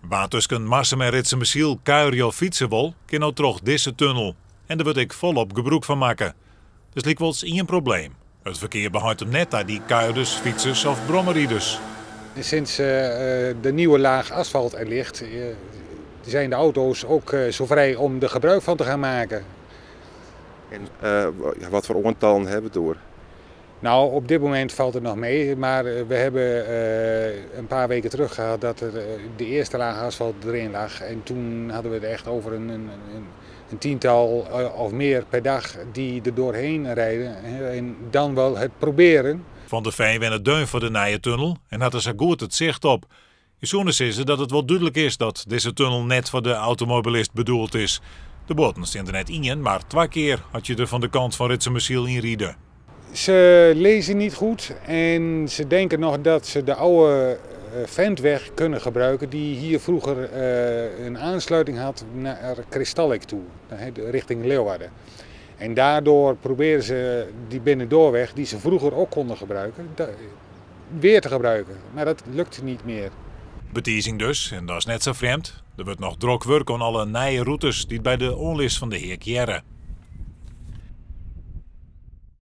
Wa't tusken Marsum en Ritsumasyl kuierje of fytse wol, kin no troch dizze tunnel. En der wurdt ek folop gebrûk fan makke. Der is lykwols ien probleem. It ferkear beheint him net ta dy kuierders, fytsers of brommerriders. Sinds de nieuwe laag asfalt er ligt, zijn de auto's ook zo vrij om er gebruik van te gaan maken. En wat foar oantallen hawwe we it oer? Nou, op dit moment valt het nog mee, maar we hebben een paar weken terug gehad dat er de eerste laag asfalt erin lag. En toen hadden we het echt over een tiental of meer per dag die er doorheen rijden. En dan wel het proberen. Van der Veen wennet deun foar de nije tunnel en hat der sa goed it sicht op. Je soene sizze dat it wol dúdlik is dat dizze tunnel net foar de automobilist bedoeld is. De boaten steane der net ien, mar twa kear as je der fan de kant fan Ritsumasyl ynride. Ze lezen niet goed en ze denken nog dat ze de oude ventweg kunnen gebruiken die hier vroeger een aansluiting had naar Kristalik toe, richting Leeuwarden. En daardoor proberen ze die binnendoorweg, die ze vroeger ook konden gebruiken, weer te gebruiken. Maar dat lukt niet meer. Betizing dus, en dat is net sa frjemd. Der wurdt noch drok wurke oan alle nije rûtes dy't by de oanlis fan de Heak hearre.